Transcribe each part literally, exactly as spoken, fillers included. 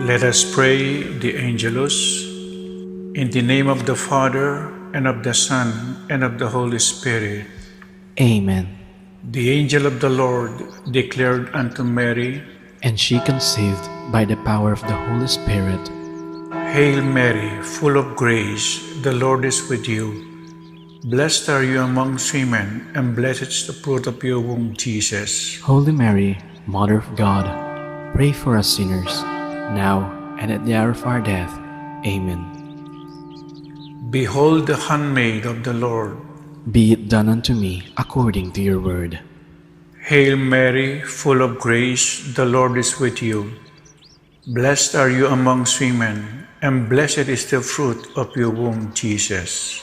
Let us pray the Angelus. In the name of the Father, and of the Son, and of the Holy Spirit. Amen. The angel of the Lord declared unto Mary, and she conceived by the power of the Holy Spirit. Hail Mary, full of grace, the Lord is with you. Blessed are you amongst women, and blessed is the fruit of your womb, Jesus. Holy Mary, Mother of God, pray for us sinners, now and at the hour of our death. Amen. Behold the handmaid of the Lord. Be it done unto me according to your word. Hail Mary, full of grace, the Lord is with you. Blessed are you amongst women, and blessed is the fruit of your womb, Jesus.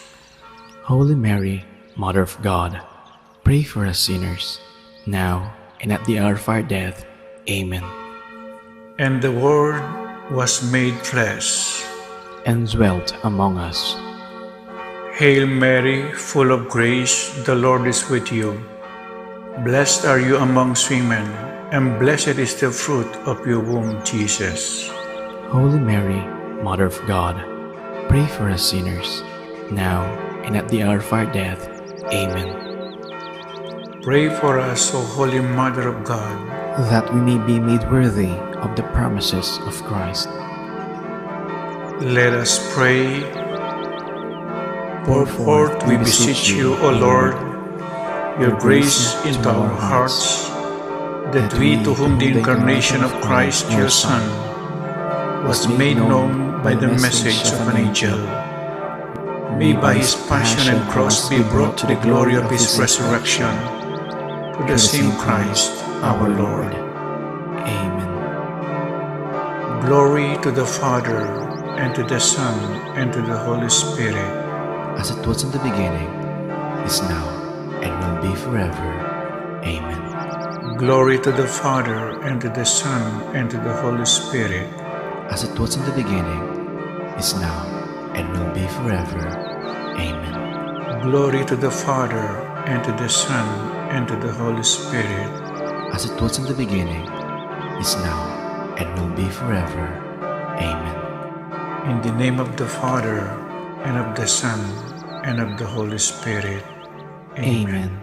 Holy Mary, Mother of God, pray for us sinners, now and at the hour of our death. Amen. And the Word was made flesh and dwelt among us. Hail Mary, full of grace, the Lord is with you. Blessed are you amongst women, and blessed is the fruit of your womb, Jesus. Holy Mary, Mother of God, pray for us sinners, now and at the hour of our death. Amen. Pray for us, O Holy Mother of God, that we may be made worthy of the promises of Christ. Let us pray. Pour forth, we beseech you, O Lord, your grace into our hearts, that we, to whom the incarnation of Christ, your Son, was made known by the message of an angel, may by his passion and cross be brought to the glory of his resurrection, to the same Christ our Lord. Amen. Glory to the Father, and to the Son, and to the Holy Spirit. As it was in the beginning, is now, and will be forever. Amen. Glory to the Father, and to the Son, and to the Holy Spirit. As it was in the beginning, is now, and will be forever. Amen. Glory to the Father, and to the Son, and to the Holy Spirit. As it was in the beginning, is now, and will be forever. Amen. In the name of the Father, and of the Son, and of the Holy Spirit. Amen. Amen.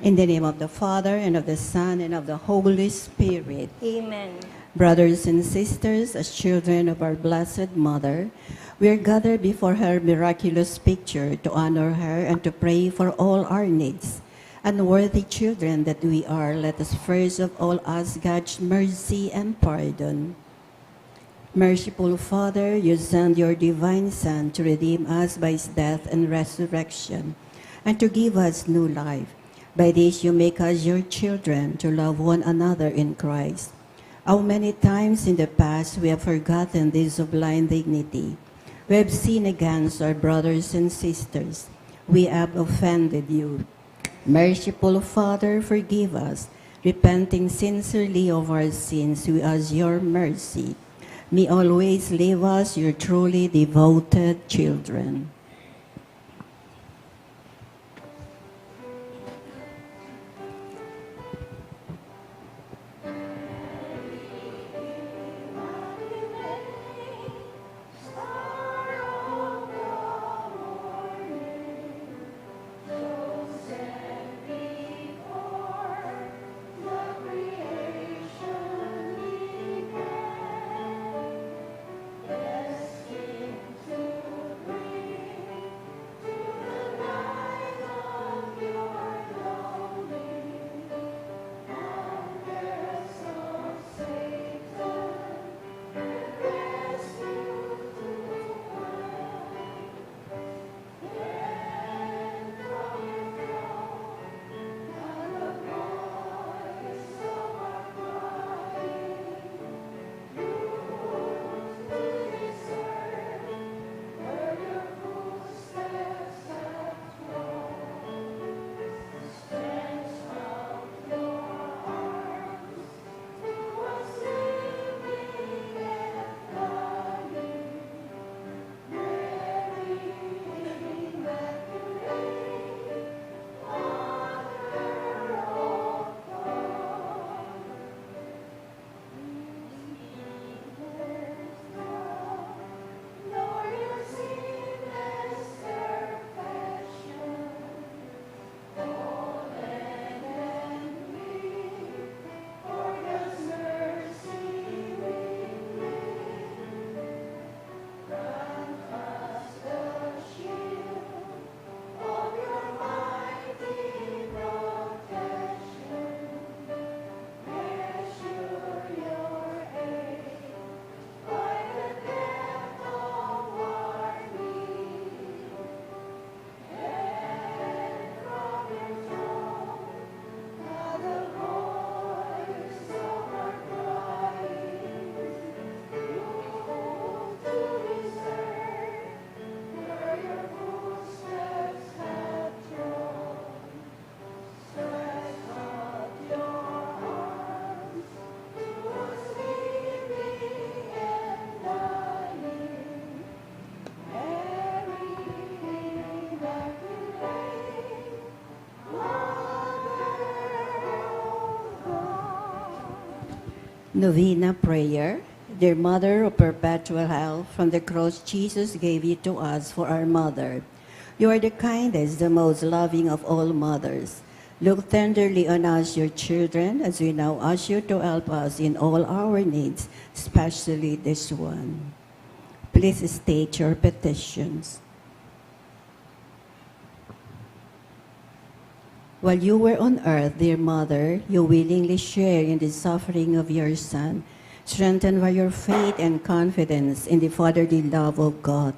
In the name of the Father, and of the Son, and of the Holy Spirit. Amen. Brothers and sisters, as children of our Blessed Mother, we are gathered before her miraculous picture to honor her and to pray for all our needs. Unworthy children that we are, let us first of all ask God's mercy and pardon. Merciful Father, you sent your divine Son to redeem us by his death and resurrection, and to give us new life. By this you make us your children to love one another in Christ. How many times in the past we have forgotten this sublime dignity. We have sinned against our brothers and sisters. We have offended you. Merciful Father, forgive us. Repenting sincerely of our sins, we ask your mercy. May always live as your truly devoted children. Novena prayer. Dear Mother of Perpetual Help, from the cross Jesus gave you to us for our mother. You are the kindest, the most loving of all mothers. Look tenderly on us, your children, as we now ask you to help us in all our needs, especially this one. Please state your petitions. While you were on earth, dear Mother, you willingly shared in the suffering of your Son. Strengthened by your faith and confidence in the fatherly love of God,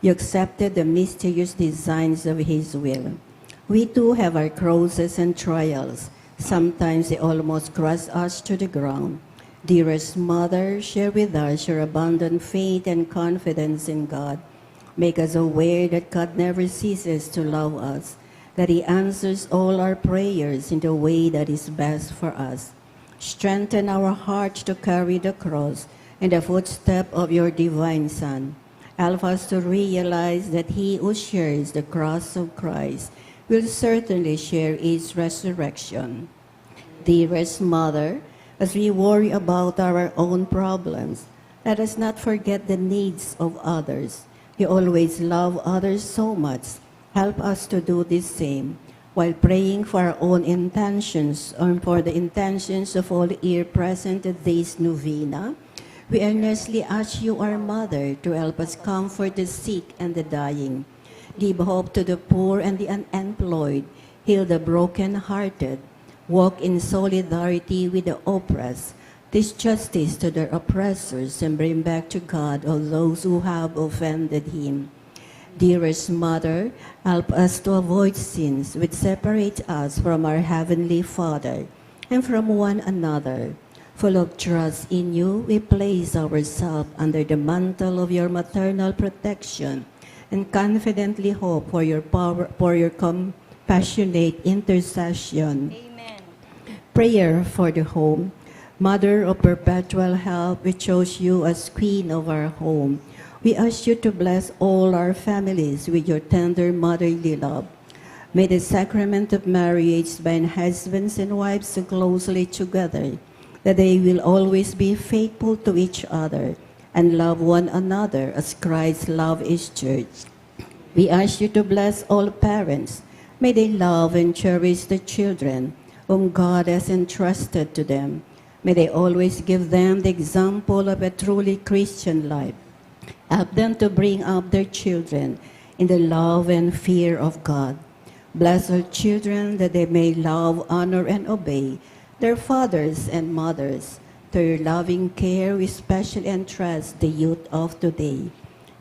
you accepted the mysterious designs of His will. We too have our crosses and trials. Sometimes they almost crush us to the ground. Dearest Mother, share with us your abundant faith and confidence in God. Make us aware that God never ceases to love us, that He answers all our prayers in the way that is best for us. Strengthen our hearts to carry the cross and the footstep of your divine Son. Help us to realize that he who shares the cross of Christ will certainly share his resurrection. Dearest Mother, as we worry about our own problems, let us not forget the needs of others. You always love others so much. Help us to do the same. While praying for our own intentions and for the intentions of all here present at this novena, we earnestly ask you, our Mother, to help us comfort the sick and the dying, give hope to the poor and the unemployed, heal the broken-hearted, walk in solidarity with the oppressed, teach justice to their oppressors, and bring back to God all those who have offended him. Dearest Mother, help us to avoid sins which separate us from our Heavenly Father and from one another. Full of trust in you, we place ourselves under the mantle of your maternal protection and confidently hope for your power, for your compassionate intercession. Amen. Prayer for the home. Mother of perpetual help, we chose you as Queen of our home. We ask you to bless all our families with your tender motherly love. May the sacrament of marriage bind husbands and wives so closely together that they will always be faithful to each other and love one another as Christ loved his church. We ask you to bless all parents. May they love and cherish the children whom God has entrusted to them. May they always give them the example of a truly Christian life. Help them to bring up their children in the love and fear of God. Bless our children that they may love, honor, and obey their fathers and mothers. Through your loving care, we specially entrust the youth of today.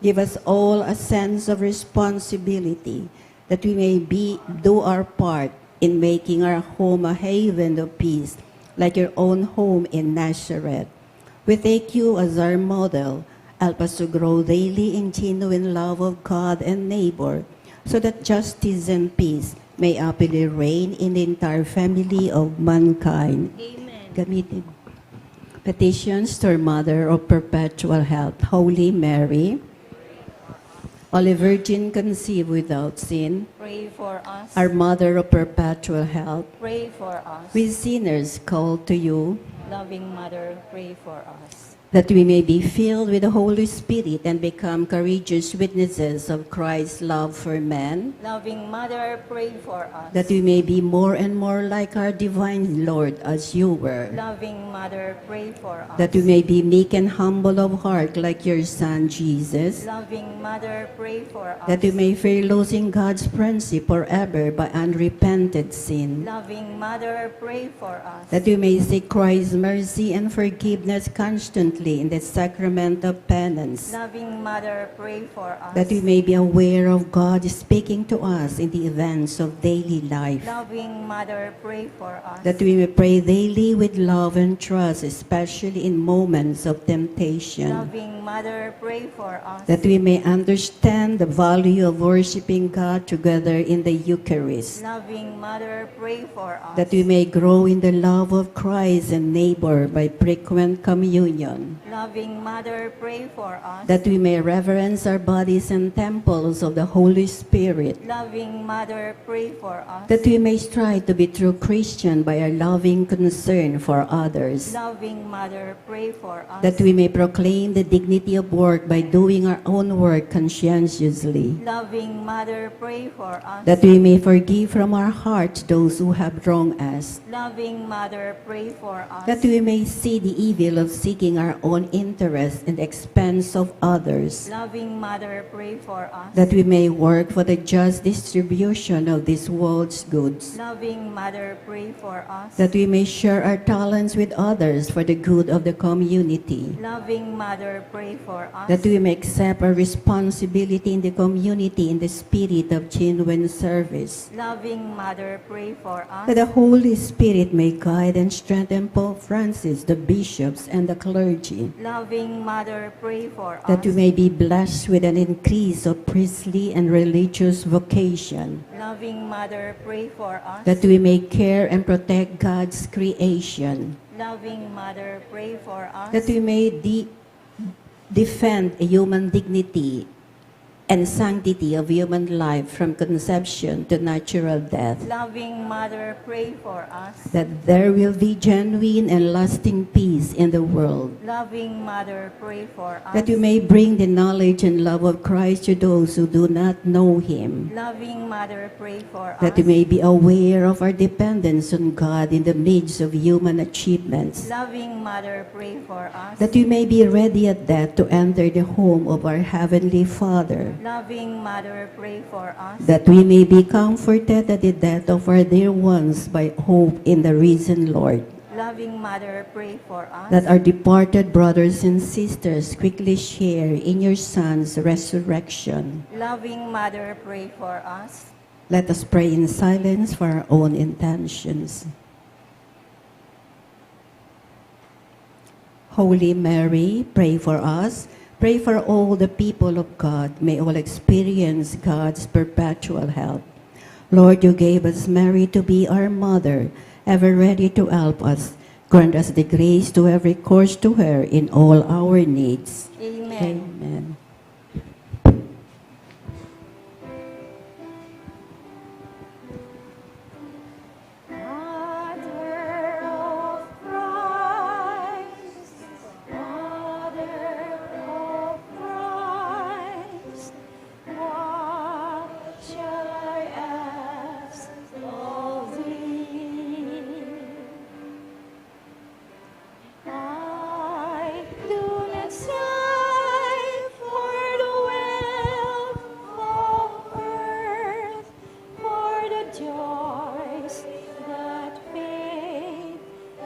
Give us all a sense of responsibility that we may be, do our part in making our home a haven of peace, like your own home in Nazareth. We take you as our model. Help us to grow daily in genuine love of God and neighbor, so that justice and peace may happily reign in the entire family of mankind. Amen. Gamitin. Petitions to our Mother of Perpetual Help. Holy Mary, Holy Virgin conceived without sin, pray for us. Our Mother of Perpetual Help, pray for us. We sinners call to you, loving Mother, pray for us. That we may be filled with the Holy Spirit and become courageous witnesses of Christ's love for men. Loving Mother, pray for us. That we may be more and more like our divine Lord as you were. Loving Mother, pray for us. That we may be meek and humble of heart like your Son Jesus. Loving Mother, pray for us. That we may fear losing God's friendship forever by unrepented sin. Loving Mother, pray for us. That we may seek Christ's mercy and forgiveness constantly in the sacrament of penance. Loving Mother, pray for us. That we may be aware of God speaking to us in the events of daily life. Loving Mother, pray for us. That we may pray daily with love and trust, especially in moments of temptation. Loving Mother, pray for us. That we may understand the value of worshiping God together in the Eucharist. Loving Mother, pray for us. That we may grow in the love of Christ and neighbor by frequent communion. Loving Mother, pray for us. That we may reverence our bodies and temples of the Holy Spirit. Loving Mother, pray for us. That we may strive to be true Christian by our loving concern for others. Loving Mother, pray for us. That we may proclaim the dignity of work by doing our own work conscientiously. Loving Mother, pray for us. That we may forgive from our hearts those who have wronged us. Loving Mother, pray for us. That we may see the evil of seeking our own interest in the expense of others. Loving Mother, pray for us. That we may work for the just distribution of this world's goods. Loving Mother, pray for us. That we may share our talents with others for the good of the community. Loving Mother, pray for us. That we may accept our responsibility in the community in the spirit of genuine service. Loving Mother, pray for us. That the Holy Spirit may guide and strengthen Pope Francis, the bishops, and the clergy. Loving Mother, pray for us. That we may be blessed with an increase of priestly and religious vocation. Loving Mother, pray for us. That we may care and protect God's creation. Loving Mother, pray for us. That we may de-, defend human dignity and sanctity of human life from conception to natural death. Loving Mother, pray for us. That there will be genuine and lasting peace in the world. Loving Mother, pray for us. That we may bring the knowledge and love of Christ to those who do not know Him. Loving Mother, pray for That us. We may be aware of our dependence on God in the midst of human achievements. Loving Mother, pray for us. That we may be ready at death to enter the home of our Heavenly Father. Loving Mother, pray for us. That we may be comforted at the death of our dear ones by hope in the risen Lord. Loving Mother, pray for us. That our departed brothers and sisters quickly share in your Son's resurrection. Loving Mother, pray for us. Let us pray in silence for our own intentions. Holy Mary, pray for us. Pray for all the people of God. May all experience God's perpetual help. Lord, you gave us Mary to be our mother, ever ready to help us. Grant us the grace to have recourse to her in all our needs. Amen. Amen. Mother of Christ, Mother of Christ, what shall I ask of thee? I do not sigh for the wealth of earth, for the joys that fade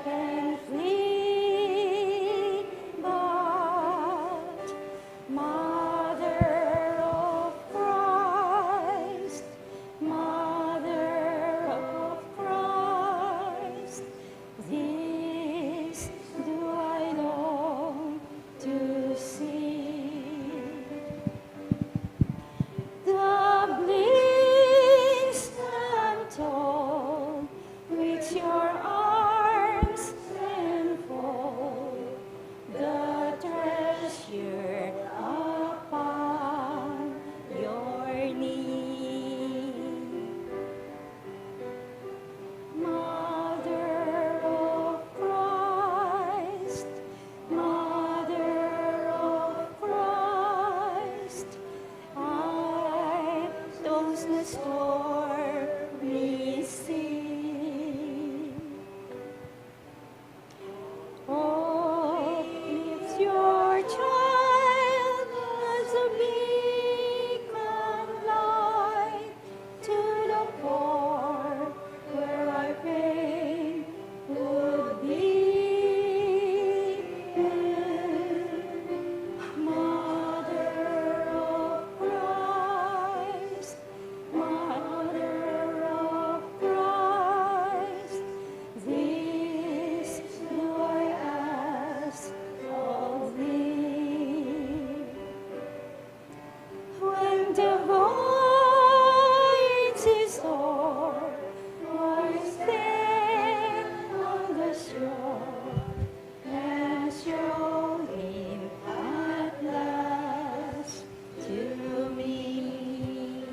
and flee, but Mother of Christ, Mother of Christ, this do I long to see. The bliss untold which your arms enfold, the treasure upon your knee. Mother of Christ, Mother of Christ, I those the stormy sea. Oh, if your child has a beacon light to the poor, where I fain would be. Mother of Christ, Mother of Christ, this do I ask of thee. When the voyage is o'er, I stand on the shore and show him at last to me.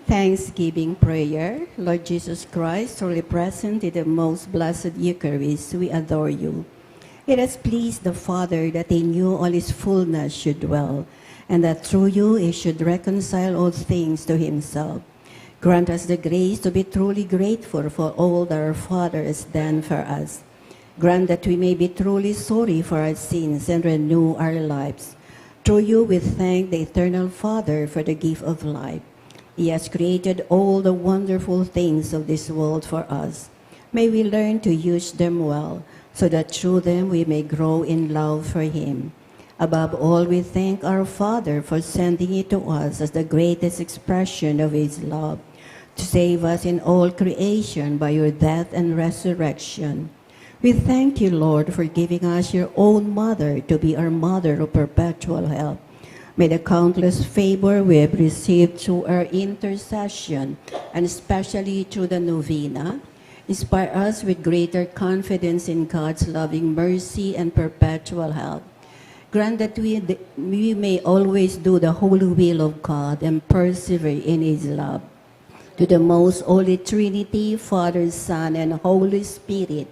Thanksgiving prayer. Lord Jesus Christ, truly present in the most blessed Eucharist, we adore you. It has pleased the Father that in you all his fullness should dwell, and that through you he should reconcile all things to himself. Grant us the grace to be truly grateful for all that our Father has done for us. Grant that we may be truly sorry for our sins and renew our lives. Through you we thank the Eternal Father for the gift of life. He has created all the wonderful things of this world for us. May we learn to use them well, so that through them we may grow in love for him. Above all, we thank our Father for sending you to us as the greatest expression of his love, to save us in all creation by your death and resurrection. We thank you, Lord, for giving us your own mother to be our mother of perpetual help. May the countless favor we have received through her intercession, and especially through the novena, inspire us with greater confidence in God's loving mercy and perpetual help. Grant that we, we may always do the holy will of God and persevere in his love. To the most holy Trinity, Father, Son, and Holy Spirit,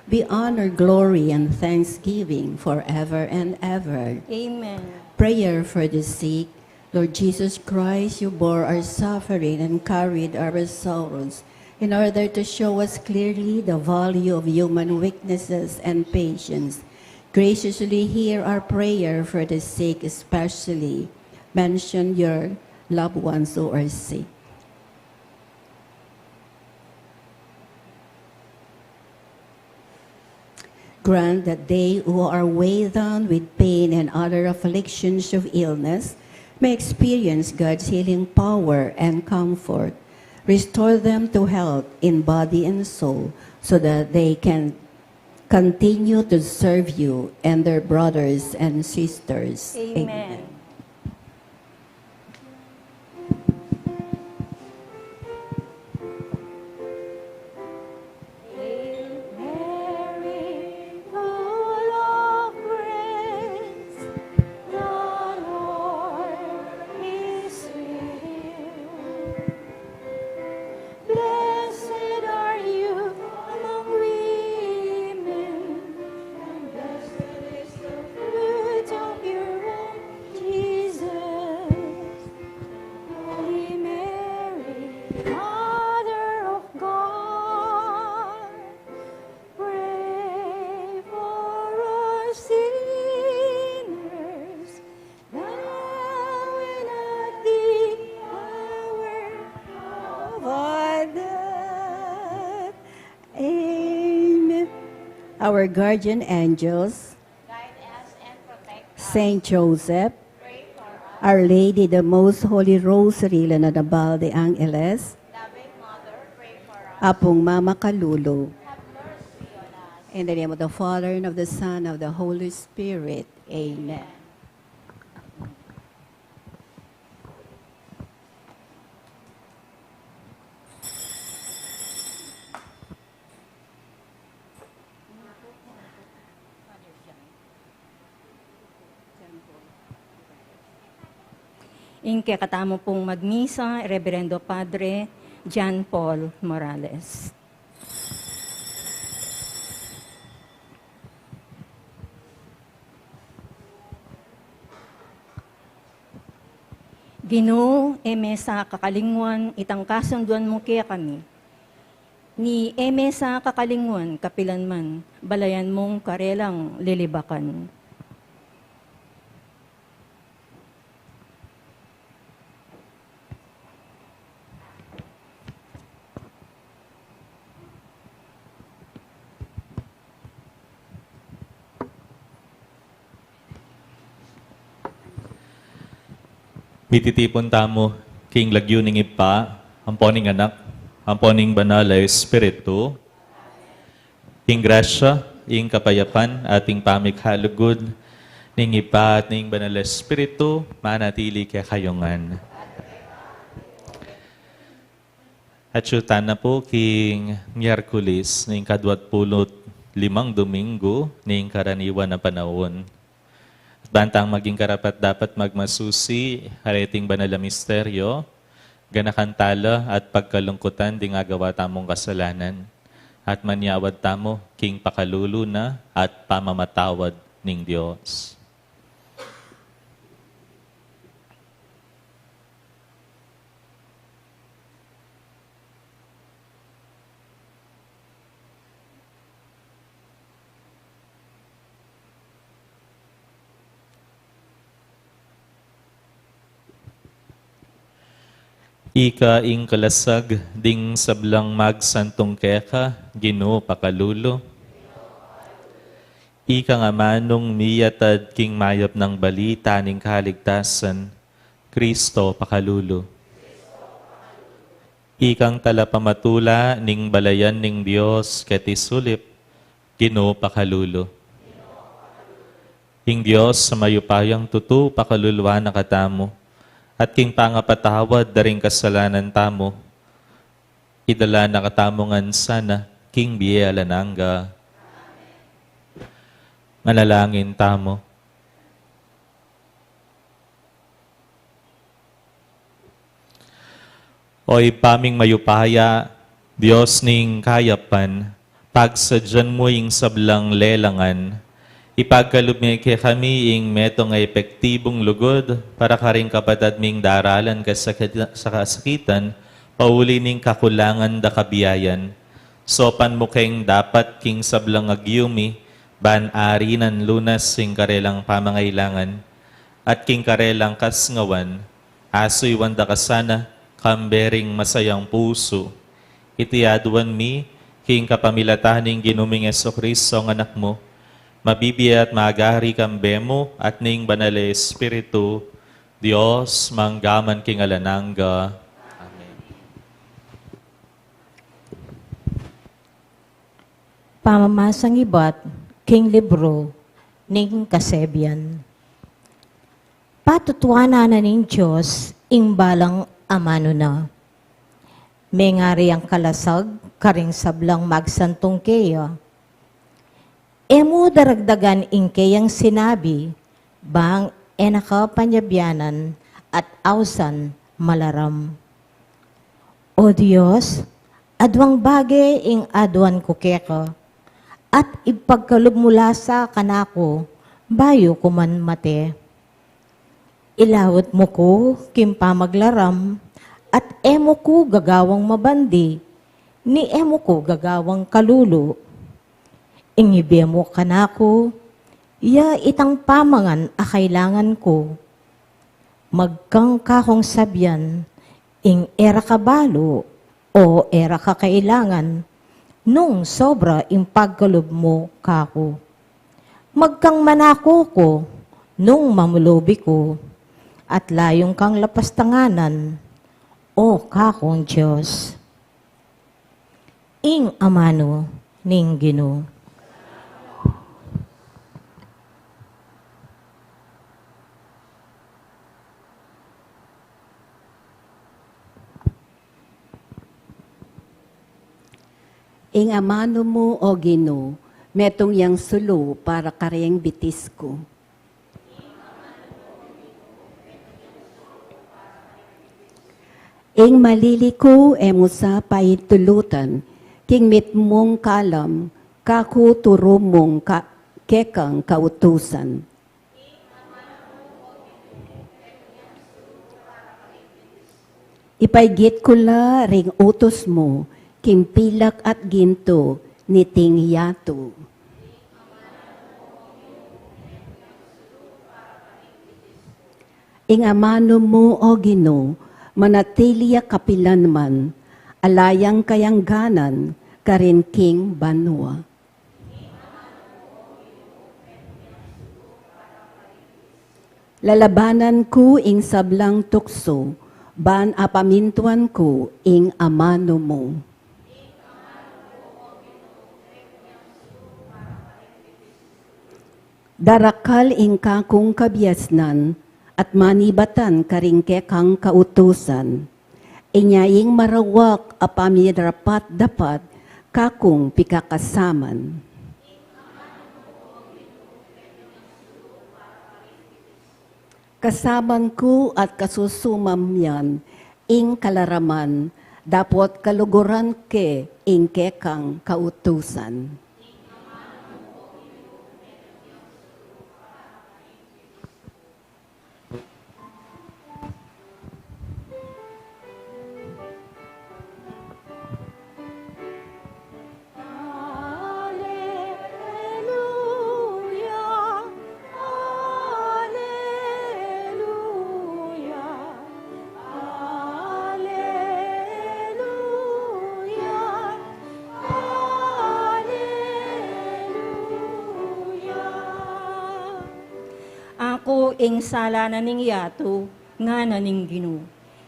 be honor, glory, and thanksgiving forever and ever. Amen. Prayer for the sick. Lord Jesus Christ, you bore our suffering and carried our sorrows in order to show us clearly the value of human weaknesses and patience. Graciously hear our prayer for the sick, especially mention your loved ones who are sick. Grant that they who are weighed down with pain and other afflictions of illness may experience God's healing power and comfort. Restore them to health in body and soul so that they can continue to serve you and their brothers and sisters. Amen. Amen. Hail Mary, full of grace, the Lord is with you. Blessed are you among women, and blessed is the fruit of your womb, Jesus. Holy Mary, Mother of God, pray for us sinners, now and at the hour of our death. Amen. Our guardian angels, guide us and protect us. Saint Joseph, pray for us. Our Lady, the Most Holy Rosary, La Nabal de Angeles, Loving Mother, pray for us. Apung Mama Kalulu. Have mercy on us. In the name of the Father, and of the Son, and of the Holy Spirit. Amen. Ing kekatamu pung magmisa, Reverendo Padre John Paul Morales. Ginu, e me sa kakalingwan itang kasunduan mu kekami. Ni e me sa kakalingwan kapilan man, balayan mung karelang lilibakan. Mititipun tamu king lagyu ning Ibpa, ampo ning Anak, ampo ning Banal a Espiritu. Ing grasya, ing kapayapan, at ing pamikalugud ning Ibpa at ning Banal a Espiritu manatili kekayu ngan. Atyu tana pu king Miyerkules ning kadwat pulu't limang Domingo ning karaniwan a panaun. At bantang maging karapat-dapat magmasusi kareting banal a misteryo, ganakan tala at pagkalungkutan ding agawa tamung kasalanan, at manyawad tamu king pakalulu na at pamamatawad ning Dios. Ika ing kalasag ding sablang magsantung keka, Ginu, pakalulu. Ika ing amanung miyatad king mayap nang balita ning kaligtasan, Kristo, pakalulu. Ikang talapamatula ning balayan ning Dios keti sulip, Ginu, pakalulu. Ing Dios a mayupayang tutu pakaluluan na katamu, at king pangapatawad da ring kasalanan tamu, idala na katamu ngan sana king bie alang angga. Manalangin tamu. O Ibpa ming mayupaya, Dios ning kayapan, pagsadyan mu ing sablang lelangan, ipagkalub me kekami ing metung a epektibung lugud para karing kapatad ming daralan kasakit-, sa kasakitan, pauli ning kakulangan da kabiayan. Saupan mu keng dapat king sablang agyu mi, ban arinan lunas ing karelang pamangailangan, at king karelang kasngawan, asuyuan da ka sana, kambe ring masayang pusu. Iti aduan mi, king kapamilatan ning Ginu ming Jesucristo a Anak mu, mabibie at magari kambe mu at ning Banal a Espiritu, Dios, mangga man king alang angga. Amen. Pamamasang ibat king libru ning Kasebian. Patutuanan na ning Dios ing balang amanu na. Mengari yang kalasag karing sablang magsantung keya. E mu daragdagan ing keyang sinabi, bang e na ka panyabianan at ausan malaram. O Dios, aduang bage ing aduan ku keka, at ipagkalub mu la sa kanaku, bayu ku man mate. Ilaut mu ku king pamaglaram, at e mu ku gagawang mabandi, ni e mu ku gagawang kalulu. Ing ibie mu kanaku, ya itang pamangan a kailangan ku. Magkang kakung sabian, ing e ra ka balu, o e ra ka kailangan, nung sobra ing pagkalub mu kaku. Magkang manaku ku, nung mamulubi ku, at layung kang lapastanganan, o kakung Dios. Ing amanu ning Ginu. Ing amanu mu, o Ginu, metung yang sulu para kareng bitis ku. Ing malili ku e mu sa paitulutan, king mitmung kalam, kaku turu mung ka-, kekang kautusan. Ipaigit ku la ring utus mu, king pilak at gintu, niting yatu. Ing amanu mu, o Ginu, manatili ya kapilanman, ala yang kayangganan, karin king banua. Lalabanan ku ing sablang tuksu, ban apamintuan ku ing amanu mu. Darakal ing kakung kabiasnan, at manibatan karing kekang kautusan. Inya ing marawak a pamirapat-dapat kakung pikakasaman. Kasaman ku at kasusumam yan ing kalaraman, dapot kaluguran ke ing kekang kautusan. Aku ing sala na ning yatu, ngana ning Ginu.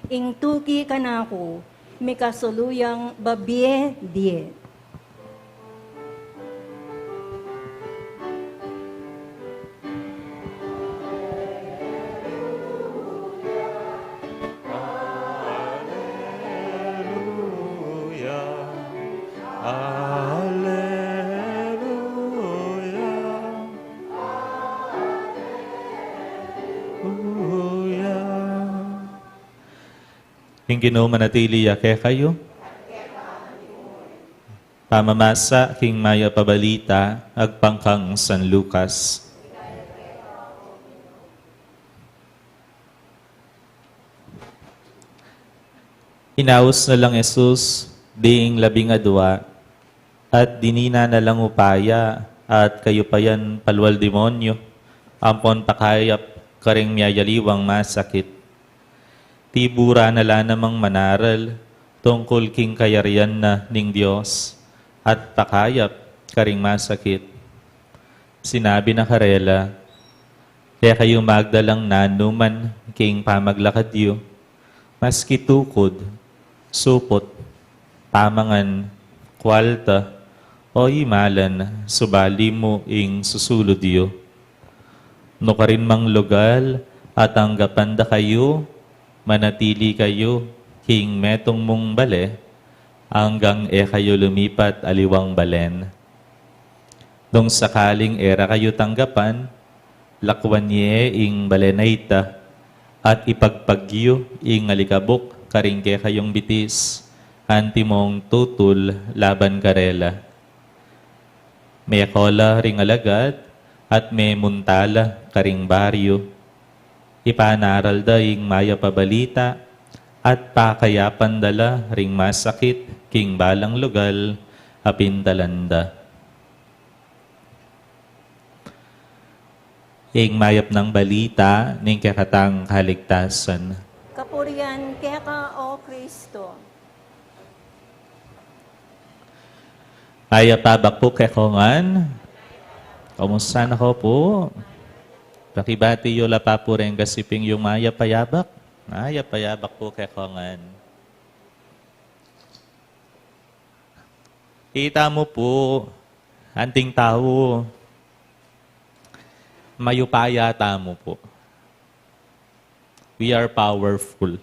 Ing tuki kanaku, mikasulu yang babie die. Alleluia, alleluia, alleluia. Ing Ginu manatili ya kekayu. Pamamasa king Mayap a Balita agpang kang San Lucas. Inaus na lang Jesus ding labing adua, at dinina na lang upaya at kayupayan palual demonyu ampon pakayap karing miyayaliwang masakit. Tibura na la namang manaral tungkul king kayarian na ning Dios at pakayap karing masakit. Sinabi na karela, "Kekayu magdalang nanuman king pamaglakad yu, maski tukud, suput, pamangan, kwalta, o imalan, subali mu ing susulud yu. Nukarin mang lugal a tanggapan da kayu, manatili kayu king metung mung bale, anggang e kayu lumipat aliwang balen. Nung sakaling e ra kayu tanggapan, lakwan ye ing balen a ita, at ipagpag yu ing alikabuk karing kekayung bitis, antimong tutul laban karela." Meko la ring alagad at memunta la karing baryu. Ipanaral da ing Mayap a Balita at pakayapan da la ring masakit king balang lugal a pintalan da. Ing mayap nang balita ning kekatang kaligtasan. Kapurian keka, O Kristo. Mayap a abak pu kekongan. Kumusta na ko pu? Pakibati yu la pa pu reng kasiping yung mayap a abak. Mayap a abak pu kekongan. Kita mu pu, anting tau, mayupaya tamu pu. We are powerful.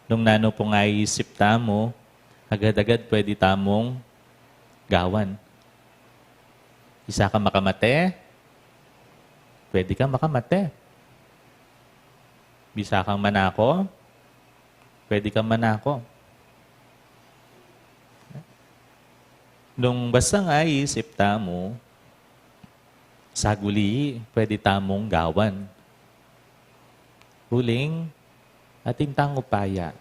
Nung nanu pung aisip tamu, agad-agad pwede tamung gawan. Bisa kang makamate, pwede kang makamate. Bisa kang manako, pwede kang manako. Nung basta ing aisip tamu, saguli, pwede tamung gawan. Uling, atin tang upaya.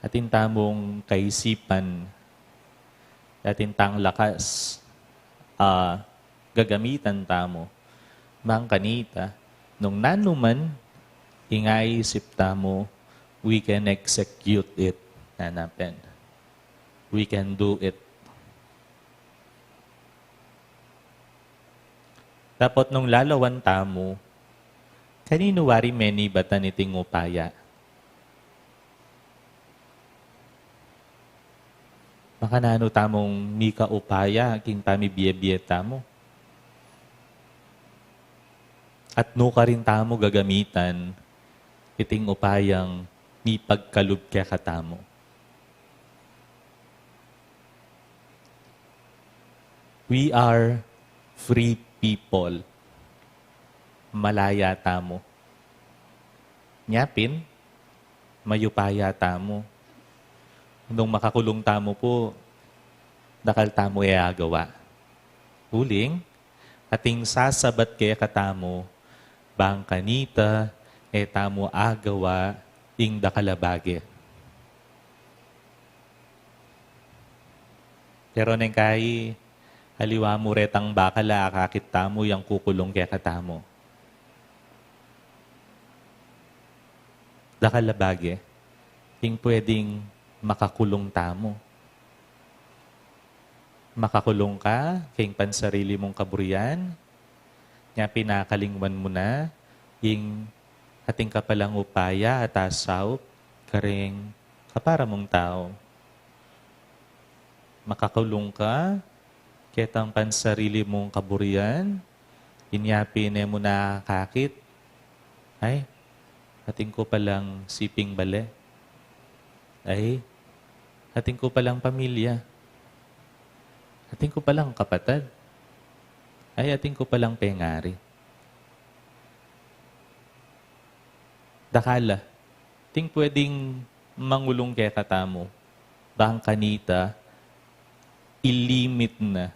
Atin tamung kaisipan. Atin tang lakas, ah, gagamitan tamu. Bang kanita, nung nanu man ing aisip tamu, we can execute it. Nanapen. We can do it. Dapot nung lalawan tamu, kaninu wari menibatan iting upaya? Makananu tamung mika upaya king pamibie-bie tamu? At nukarin tamu gagamitan iting upayang mipagkalub kekatamu? We are free people. Malaya tamu. Nyapin, mayupaya tamu. Nung makakulung tamu pu, dakal tamu e agawa. Uling, atin sasabat kekatamu, bang kanita e tamu agawa ing dakal a bage. Pero neng kai, aliwa mu retang bakal a akakit tamu yang kukulung kekatamu. Dakal a bage ing pwedeng makakulung tamu. Makakulung ka king pansarili mung kaburian, nya pin akalingwan mu na ing atin ka palang upaya at asaup karing kapara mung tau. Makakulung ka ketang pansarili mung kaburian, inya pin e mu na akakit. Ay, atin ku palang siping bale. Ay, atin ku palang pamilya. Atin ku palang kapatad. Ay, atin ku palang pengari. Dakal la, ating pwedeng mangulung kekatamu, bang kanita, ilimit na,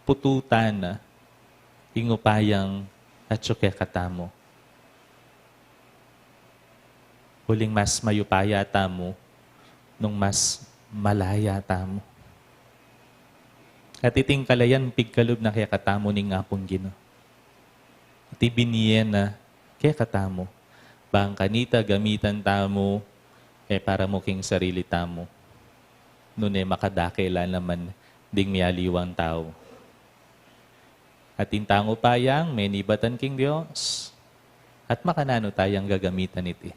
pututan na, ing upayang atyu kekatamu. Uling mas mayupaya tamu, nung mas malaya tamu. At iting kalayan pigkalub na kekatamu ning Apung Ginu. At ibinye na kekatamu. Bang kanita gamitan tamu, e para mu king sarili tamu. Nune makadake la naman ding mialiwang tau. At ing tang upayang menibatan king Dios, at makananu tayang gagamitan iti.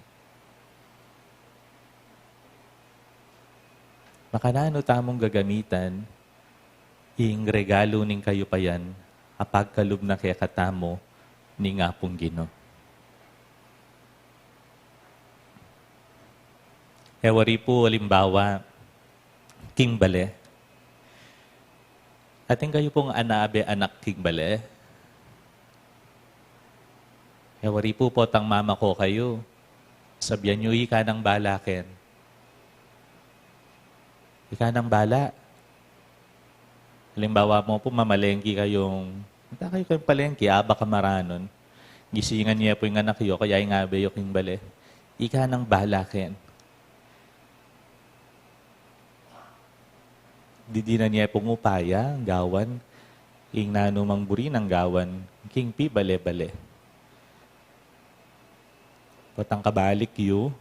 Makananu tamung gagamitan ing regalu ning kayupayan a pagkalub na kekatamu ning Apung Ginu. E wari pu alimbawa, king bale. Atin kayu pung anabe anak king bale. E wari pu potang mama ko kayu. Sabian yu, ika nang bala ken. Ika nang bala. Halimbawa mu pu, mamalengke kayung, punta kayu keng palengke, aba ka maranun. Gisingan ye pu ing anak yu, kaya ing abe yu king bale. Ika nang bala ken. Didinan ye pung upaya, gawan, ing nanu mang buri nang gawan, king pibale-bale. Potang kabalik yu,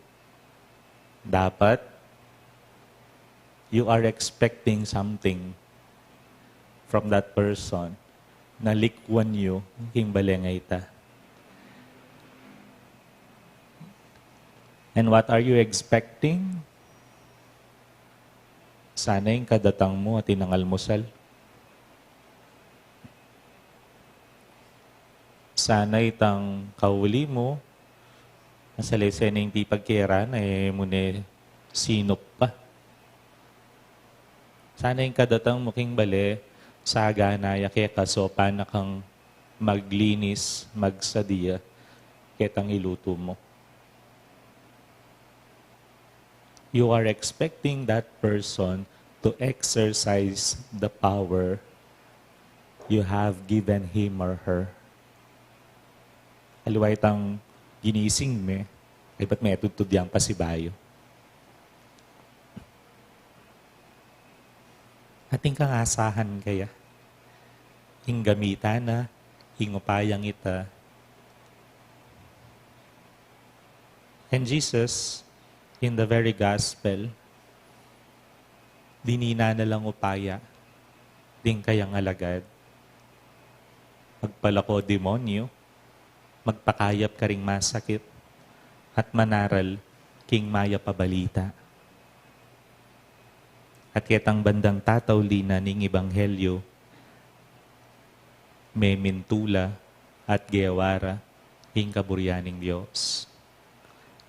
dapat you are expecting something from that person na likwan yu king bale a ita. And what are you expecting? Sana ing kadatang mu atin nang almusal. Sana itang kauli mu, masalese na ing pipagkeran, e mu ne sinup pa. Sana ing kadatang mu king bale, sagana ya keka, saupan na kang maglinis, magsadia ketang ilutu mu. You are expecting that person to exercise the power you have given him or her. Aliwa itang ginising me, ay ba't me tudtud yang pasibayu? Atin kang asahan kaya ing gamitan na ing upayang ita. And Jesus, in the very gospel, dininan na lang upaya ding kayang alagad. Magpalako demonyu, magpakayap karing masakit, at manaral king mayap a balita. At ketang bandang tatauli na ning ebanghelyu, memintu la at gewa ra ing kaburian ning Dios.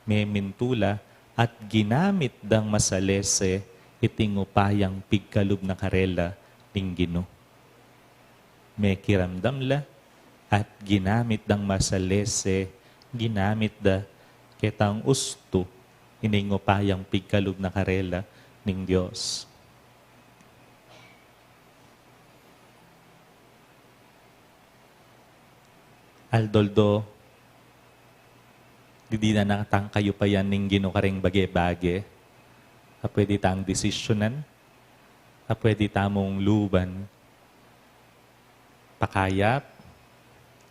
Memintu la at ginamit dang masalese iting upayang pigkalub na karela ning Ginu. Mekiramdam la at ginamit dang masalese, ginamit da ketang ustu ining upayang pigkalub na karela ning Dios. Aldo-aldo, didinan na tang kayupayan ning Ginu kareng bage-bage a pwede tang desisyunan, a pwede tamung luban, pakayap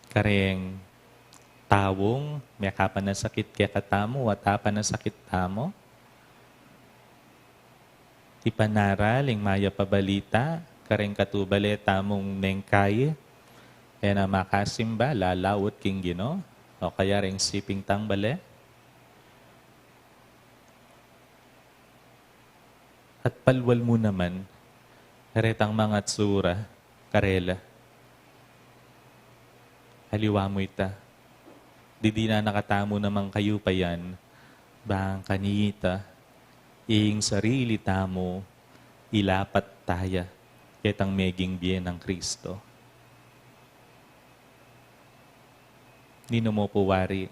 kareng taung mekapanasakit kekatamu, at apanasakit tamu. Ipanaral ing mayap a balita kareng katubale tamung neng kai, e na makasimba, lalaut king Ginu, o kaya reng siping tang bale. At palwal mu naman karetang mangatsura karela. Aliwa mu ita, didinan na katamu namang kayupayan, bang kanita ing sarili tamu ilapat taya ketang meging bie nang Kristo. Ninu mu pu wari,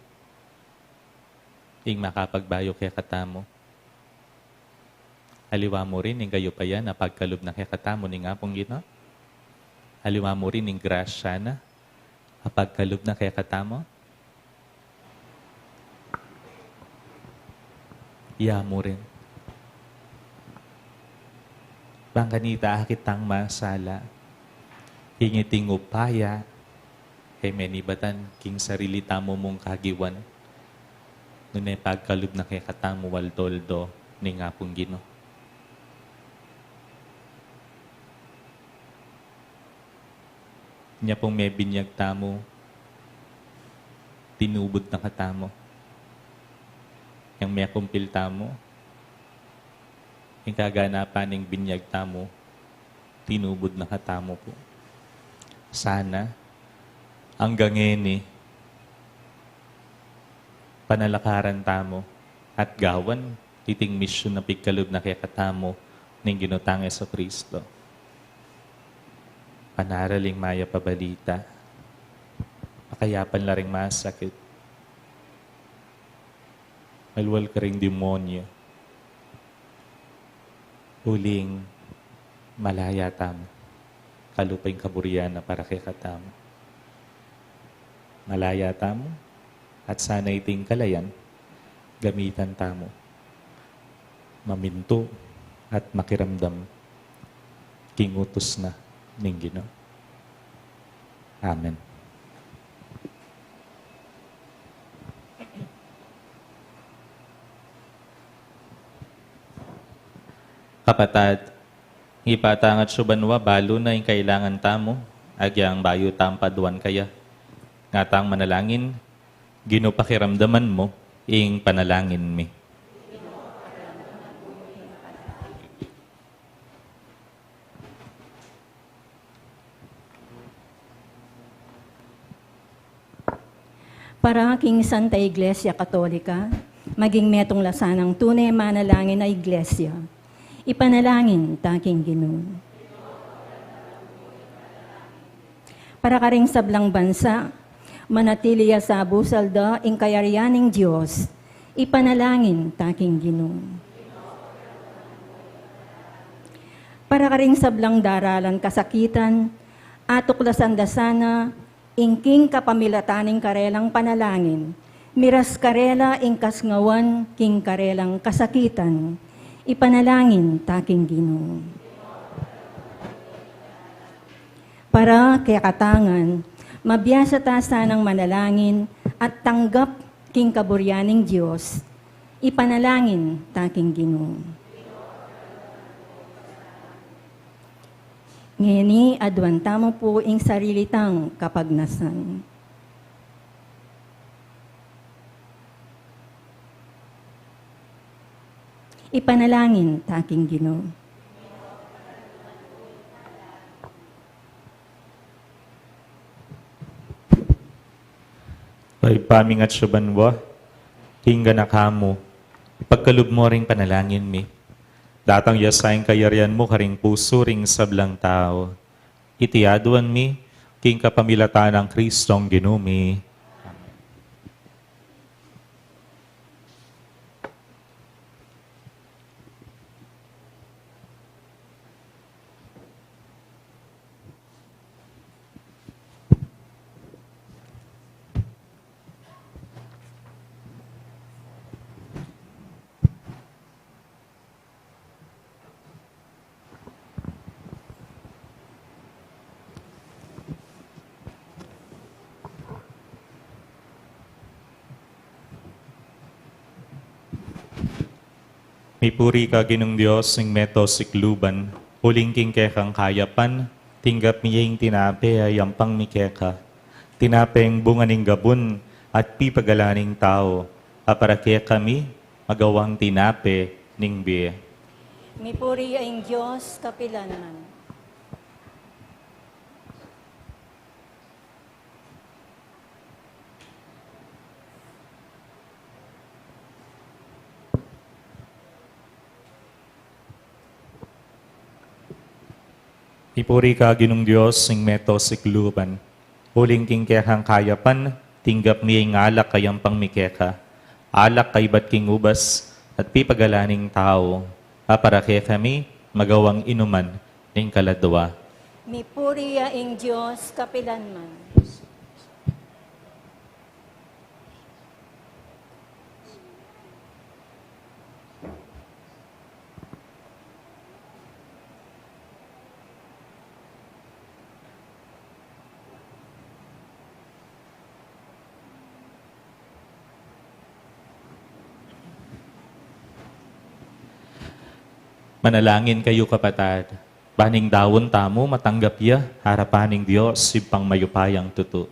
ing makapagbayu kekatamu. Aliwa mu rin ing kayupayan a pagkalub na kekatamu ning Apung Ginu. Aliwa mu rin ing grasya na a pagkalub na kekatamu. Iya mu rin. Bang kanita akit tang masala, king iting upaya, e menibatan king sarili tamu mung kagiwan, nune pagkalub na kekatamu aldo-aldo ning Apung Ginu. Inya pung mebinyag tamu, tinubud na katamu. Yang mekumpil tamu, ing kaganapan ning binyag tamu, tinubud na katamu pu. Sana, anggang ngeni, panalakaran tamu, at gawan, iting misyun a pigkalub na kekatamu ning Ginu tang Jesucristo. Panaraling mayap a balita. Pakayapan la ring masakit. Malual karing demonyo. Uling malaya tamu. Kalupa ing kaburian na para kekatamu. Malaya tamu, at sana iting kalayan, gamitan tamu mamintu at makiramdam king utus na ning Ginu. Amen. Kapatad, ing pata ngan atsu banua, balu na ing kailangan tamu, agyang bayu tang paduan kaya. Ngatang manalangin, Ginu, pakiramdaman mu ing panalangin mi. Para king Santa Iglesia Katolika, maging metung la sanang tune manalangin a iglesia. Ipanalangin ta king Ginu. Para karing sablang bansa, manatili ya sa busal da ing kayarian ning Dios. Ipanalangin ta king Ginu. Para karing sablang daralan kasakitan, atuklasan da sana ing king kapamilatan ning karelang panalangin, miras karela ing kasngawan king karelang kasakitan. Ipanalangin ta king Ginu. Para kekatang ngan, mabiasa ta sanang manalangin at tanggap king kaburian ning Dios. Ipanalangin ta king Ginu. Ngeni, aduan tamu pu ing sarili tang kapagnasan. Ipanalangin ta king Ginu. Ibpa mi atsu banua, king ganaka mu, ipagkalub mu ring panalangin mi. Datang ya sa ing kayarian mu karing pusu ring sablang tau. Iti aduan mi, king kapamilatan nang Kristong Ginu mi. Mipuri ka Ginung Dios ning meto sikluban, uling king kekang kayapan, tinggap mi ing tinape a yampang mi keka. Tinapeng bunga ning gabun at pipagalan ning tau, a para kekami magawang tinape ning bie. Mipuri ya ing Dios kapilanman. Mipuri ka Ginung Dios ning meto sikluban. Uling king kekang kayapan, tinggap mi ing alak a yampang mi keka. Alak kaybat king ubas at pipagalan ning tau, a para kekami magawang inuman ning kaladwa. Mipuri ya ing Dios kapilanman. Manalangin kayu, kapatad, ban ing daun tamu matanggap ya arapan ning Dios Ibpang mayupayang tutu.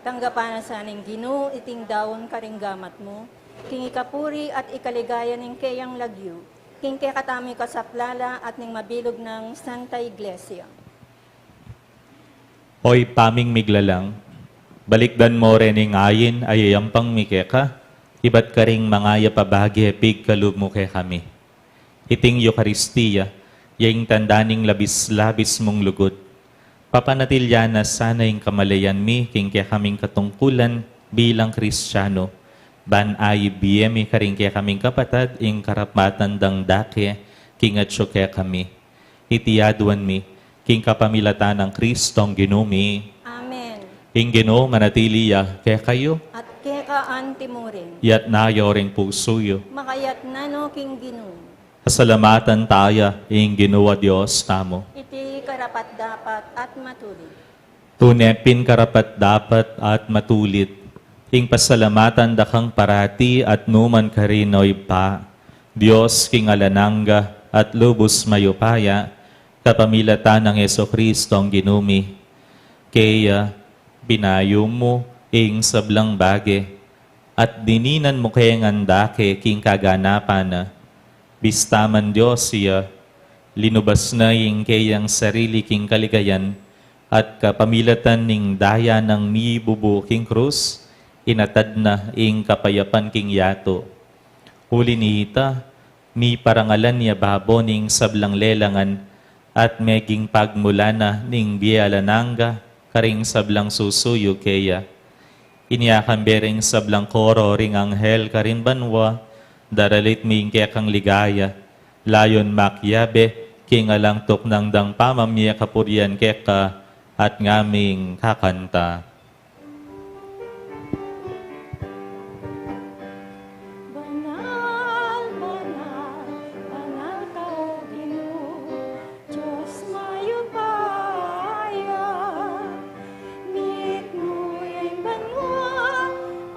Tanggapan na sa ning Ginu iting daun karing gamat mu, king ikapuri at ikaligaya ning keyang lagyu, king kekatamu kasaplalan at ning mabilug nang Santa Iglesia. O Ibpa ming miglalang, balikdan mo reng ain a yayampang mi keka, ibat karing mangayap a bage pigkalub mu kekami. Iting Eukaristia, ya ing tanda ning labis-labis mung lugud. Papanatilian na sana ing kamalayan mi king kekaming katungkulan bilang Kristiano, ban aibie mi karing kekaming kapatad ing karapatan dang dake king atyu kekami. Iti aduan mi, king kapamilatan nang Kristong Ginu mi. Amen. Ing Ginu manatili ya kekayu. At keka anti mu rin. Iyatas yu ring pusu yu. Makayatas no king Ginu. Pasalamatan taya ing Ginu a Dios tamu. Iti karapat-dapat at matulid. Tune pin karapat-dapat at matulid, ing pasalamatan da kang parati at nukarin man, o Ibpa, Dios king alang angga at lubus mayupaya, kapamilatan nang Jesucristong Ginu mi. Kaya, binayu mu ing sablang bage, at dininan mu keng dake king kaganapan na. Bista man Dios ya, linubas na ing keyang sarili king kaligayan, at kapamilatan ning daya nang mibubu king krus, inatad na ing kapayapan king yatu. Uli nita, miparangalan ya babo ning sablang lelangan, at meging pagmulan na ning bie alang angga karing sablang susuyu keya. Inya kambe ring sablang koro ring anghel karin banua, daralit mi ing kekang ligaya, layun makiabe king alang tuknang dang pamamie kapurian keka, at ngaming kakanta. Banal, banal, banal ka, O Ginu, Dios mayupaya. Mitmu ya ing banua,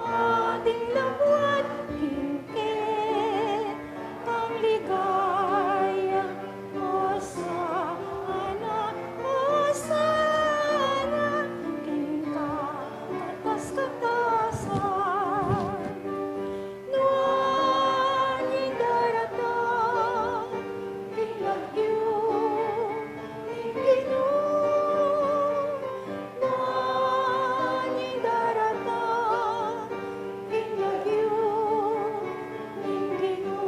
at ing labuad king kekang ligaya. Hosana, hosana, king kakatas-katasan. Nuan ing daratang king lagyu ning Ginu. Nuan ing daratang king lagyu ning Ginu.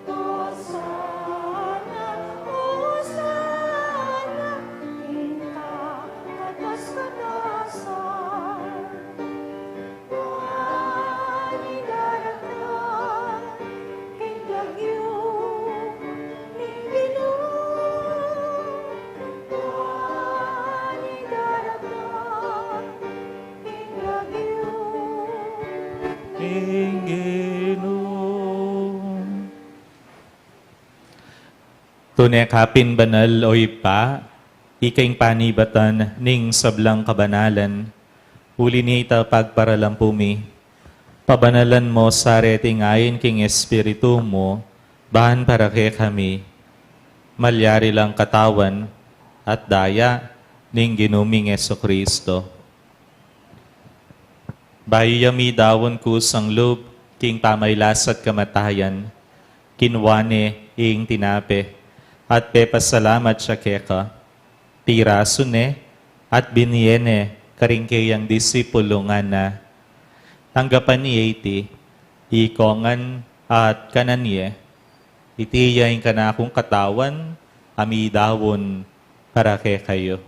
Hosana, hosana, king kakatas-katasan. Nuan ing daratang king lagyu ning Ginu. Nuan ing daratang king lagyu ning Ginu. Tune ka pin banal, o Ibpa, ika ing panibatan ning sablang kabanalan. Uli nita pagparalampu mi, pabanalan mo sa reting ain king Espiritu mu, ban para kekami malyari lang katawan at daya ning Ginu ming Jesucristo. Bayu ya midaun kusang lub king pamailas at kamatayan, kinua ne ing tinape, at pepasalamat ya keka, pirasu ne, at binie ne karing keyang disipulu, ngana: Tanggapan ye iti, ikongan at kanan ye, iti ya ing kanakung katawan a midaun para kekayu.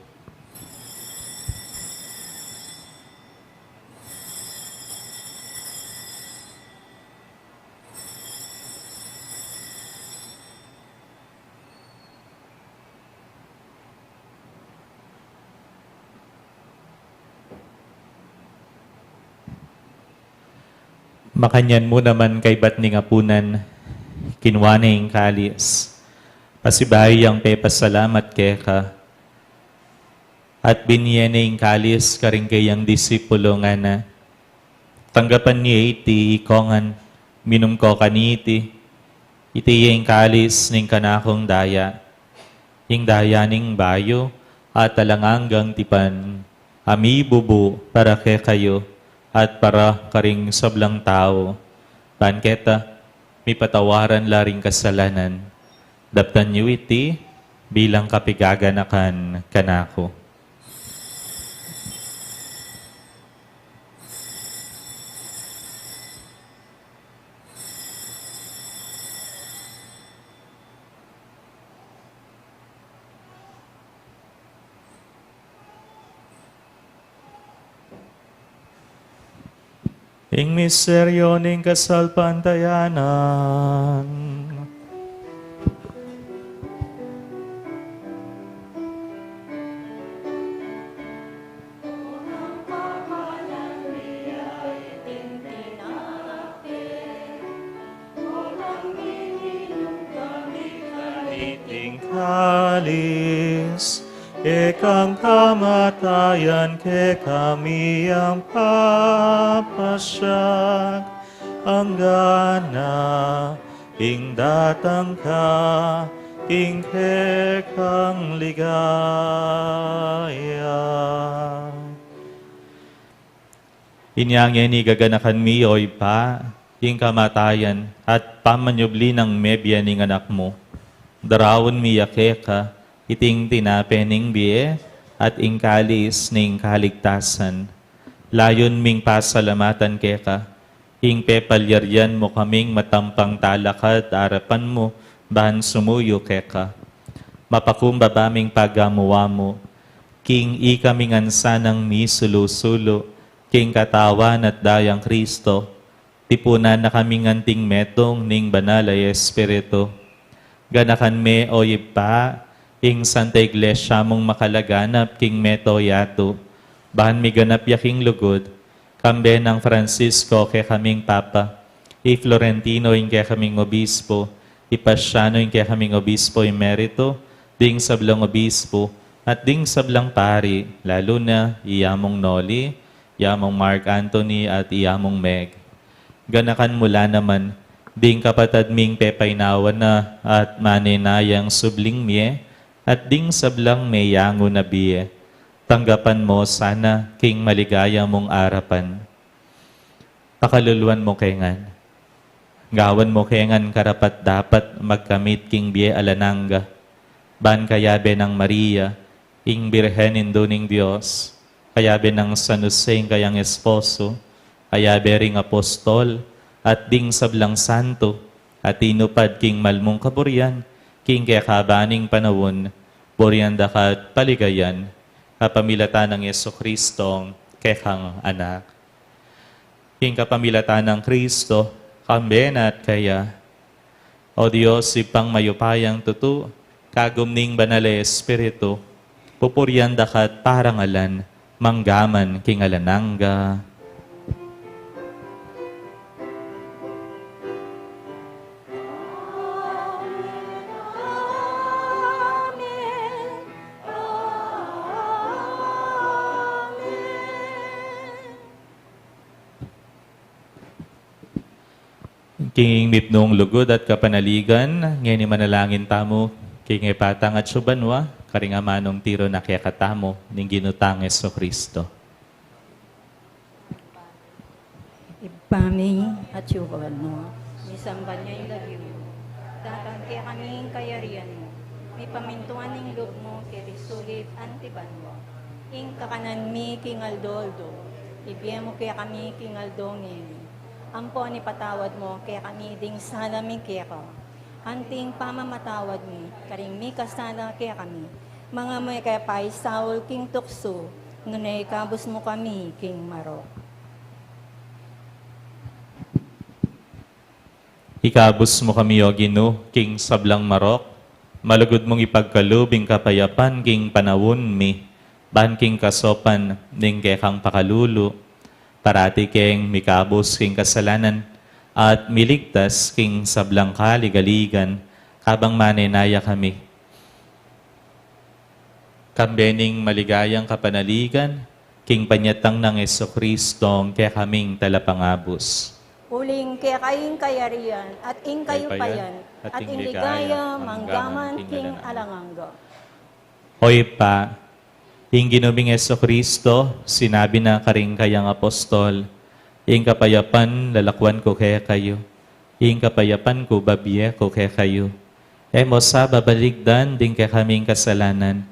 Makanyan mu naman kaybat ning apunan, kinua ne ing kalis, pasibayu yang pepasalamat keka, at binye ne ing kalis karing kayang disipulo, ngana: Tanggapan ye iti ikongan, minum ko kaniti, iti ya ing kalis ning kanakung daya, ing daya ning bayu at alang anggang tipan, a mibubu para kekayu at para karing sablang tau, ban keta mipatawaran la ring kasalanan. Daptan yu iti bilang kapigaganakan kanaku. Ing misteryo ning kasalpantayanan. Iting kalis, ikang kamatayan kekami yang papasyag, anggana ing datang ka king kekang ligaya. Inya ngeni gaganakan mi, o Ibpa, ing kamatayan at pamanyubli nang mebie ning Anak mu. Daraun mi ya keka iting tinape ning bie at ing kalis ning kaligtasan. Layun ming pasalamatan keka ing pepalyarian mu kaming matampang talakad arapan mu ban sumuyu keka. Mapakumbaba ming pagamu-amu king ikami ngan sanang misulu-sulu king katawan at dayang Kristo, tipunan na kaming anting metung ning Banal a Espiritu. Ganakan me, o Ibpa, ing Santa Iglesia mung makalaganap king mabilug a yatu, ban miganap ya king lugud, kambe nang Francisco kekaming Papa, i Florentino ing kekaming Obispo, i Pasiano ing kekaming Obispo Emerito, ding sablang obispo, at ding sablang pari, lalu na i Among Noli, i Among Mark Anthony, at i Among Meg. Ganakan mu la naman ding kapatad ming pepainawa na at manenayang subling mie, at ding sablang meyangu na bie. Tanggapan mu sana king maligaya mung arapan. Pakaluluan mu ke ngan. Gawan mu ke ngan karapat-dapat magkamit king bie alang angga. Ban kayabe nang Maria, ing Birhen Indu ning Dios, kayabe nang San Jose ing kayang esposo, kayabe ring apostol, at ding sablang santo, a tinupad king mal mung kaburian king kekaban ning panaun, burian da ka at paligayan, kapamilatan nang Jesucristong kekang Anak. King kapamilatan nang Kristo, kambe na at kaya, O Dios, Ibpang mayupayang tutu, kagum ning Banal a Espiritu, pupurian da ka at parangalan, mangga man king alang angga. King mipnung lugud at kapanaligan, ngeni manalangin tamu king Ibpa tang atsu banua, karing amanung tiru na kekatamu ning Ginu tang Jesucristo. Ibpa mi, atsu ka banua, misamban ya ing lagyu mu. Datang kekami ing kayarian mu. Mipamintuan ing lub mu keti sulip anti banua. Ing kakanan mi king aldo-aldo, ibie mu kekami king aldo ngeni. Ampon ipatawad mu kekami ding sala mi keka, anti ing pamamatawad mi karing mikasala kekami. Manga e mu ke paisaul king tuksu, nune ikabus mu kami king marok. Ikabus mu kami, O Ginu, king sablang marok, malugud mung ipagkalub ing kapayapan king panaun mi, ban king kasaupan ning kekang pakalulu, parati keng mikabus king kasalanan, At miligtas king sablang kaligaligan, kabang manenaya kami. Kambe ning maligayang kapanaligan, king panyatang nang Jesucristo, kekaming talapangabus. Uling keka ing kayarian, at ing kayupayan, at ing ligaya, manggaman king alang angga. O Ibpa, ing Ginu ming Jesucristo, sinabi na karing kayang apostol, "Ing kapayapan lalakwan ku kekayu, ing kapayapan ku babie ku kekayu." E mu sa babaligdan ding kekaming kasalanan,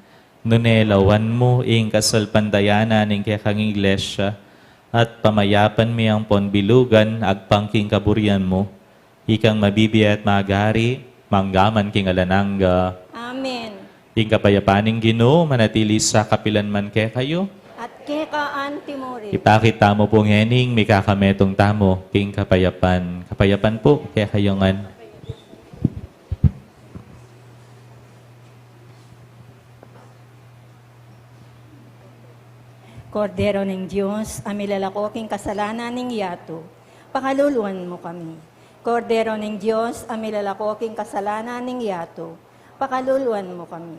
nune lawan mu ing kasalpantayanan ning kekang Iglesia, at pamayapan mi ampon bilugan agpang king kaburian mu, ikang mabibie at magari, manggaman king alang angga. Amen. Ing kapayapan ning Ginu manatili sa kapilan man kekayu. At keka antimurin. Ipakit tamu pu ngening mikakametung tamu king kapayapan. Kapayapan pu kekayu ngan. Kordero ning Dios, a milalako king kasalanan ning yatu, pakaluluan mu kami. Kordero ning Dios, a milalako king kasalanan ning yatu, pakaluluan mu kami.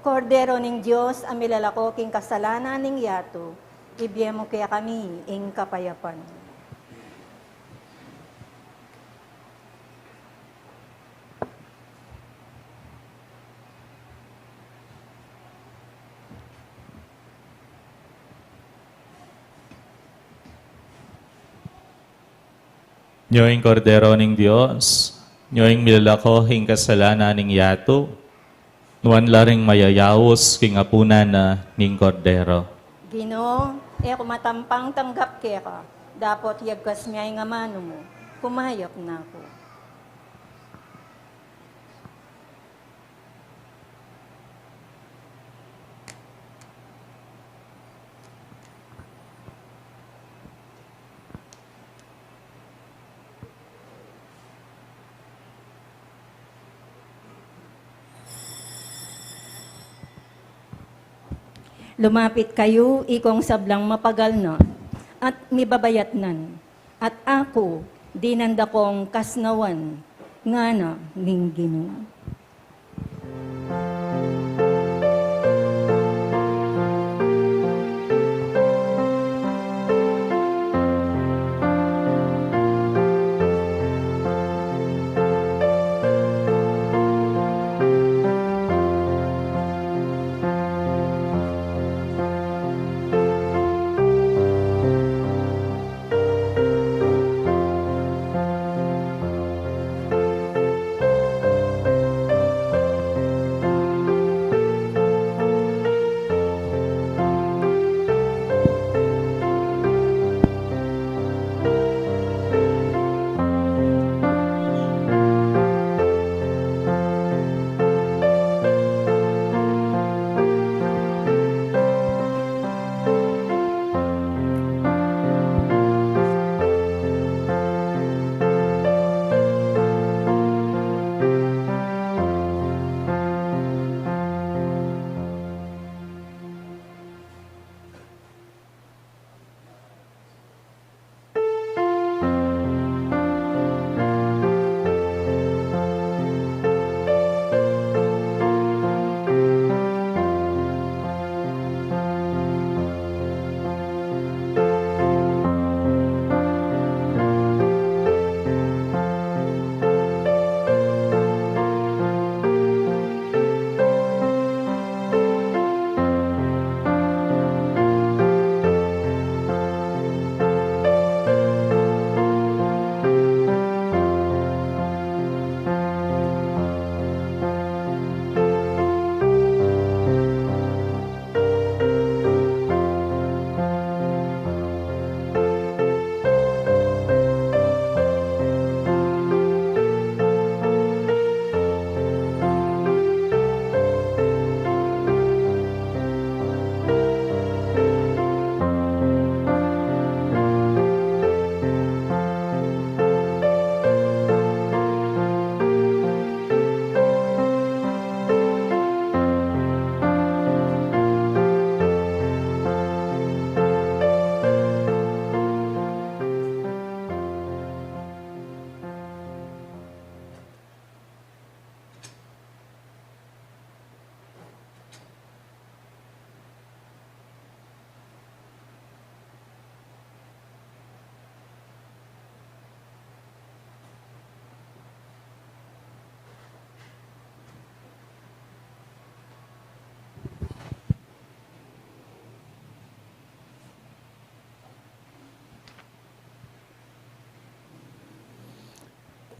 Kordero ning Dios, a milalako king kasalanan ning yatu, ibie mu kekami ing kapayapan. Nyo ing Kordero ning Dios, nyo ing milalako king kasalanan ning yatu, nuan la ring mayayaus king apunan na ning Kordero. Ginu, e ku matampang tanggap keka, dapot yagkas me ing amanu mu, kumayap na ku. Lumapit kayu, ikong sablang mapagal na at mibabayatnan, at aku dinan da kong kasnawan, ngana ning Ginu.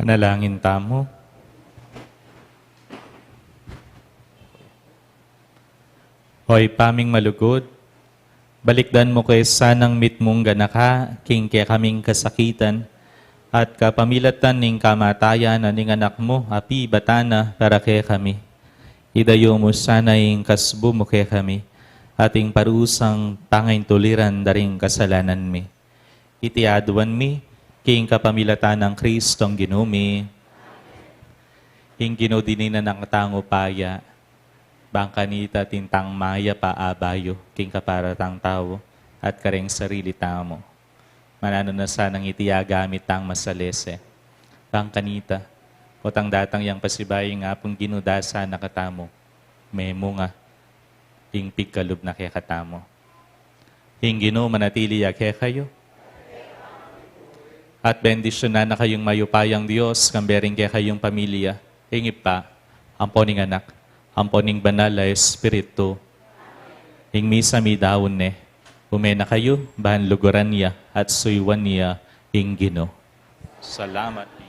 Manalangin tamu. O Ibpa ming malugud, balikdan mu ke sanang mitmung ganaka king kekaming kasakitan, at kapamilatan ning kamatayan na ning Anak mu a pibatan na para kekami, idayu mu sana ing kasbu mu kekami, at ing parusang pangaintuliran da ring kasalanan mi. Iti aduan mi king kapamilatan nang Kristong Ginu mi. Ing Ginu dininan na katamu paya, bang kanita atin tang mayap a abayu king kapara tang tau at kareng sarili tamu. Mananu na sanang iti agamit tang masalese, bang kanita, potang datang yang pasibayu ning Apung Ginu, da sana katamu memunga ing pigkalub na kekatamu. Ing Ginu manatili ya kekayu. At bendisyunan na kayung mayupaya ning Dios, kambe ring kekayung pamilya, ing Ibpa, ampo ning Anak, ampo ning Banal a Espiritu. Ing misa midaun ne. Ume na kayu, ban luguran ya at suyuan ya ing Ginu. Salamat.